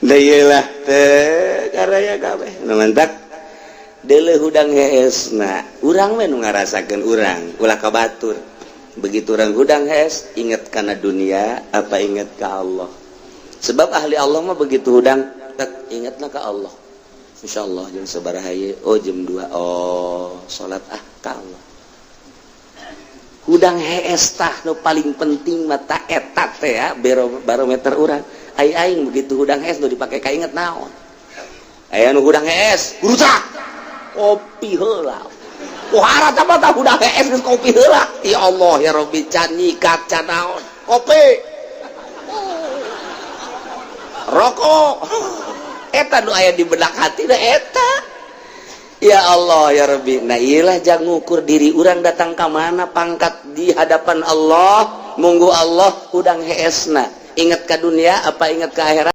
Lah teh karaya kabeh nu mantak deuleu hudang heesna urang we nu ngarasakeun urang, ulah ka batur. Begitu urang hudang hees, inget kana dunia apa inget ka Allah? Sebab ahli Allah mah begitu hudang tak ingetna ka Allah. Insyaallah jam sabaraha ieu? Oh, jam 2. Oh, salat ah ka Allah. Hudang hees tah nu paling penting mah ta eta teh ya barometer urang. Ai aing begitu hudang hees nu dipake kainget naon? Aya nu hudang hees gurutak kopi heula. Pohara apa tah hudang hees geus kopi heula. Ya Allah ya Rabbi, can nyikat can naon, kopi, rokok. Eta nu aya di benak hati da eta. Ya Allah ya Rabbi. Nah, iyalah jangan ngukur diri urang datang ke mana pangkat di hadapan Allah. Munggu Allah hudang heesna ingat ke dunia apa ingat ke akhirat?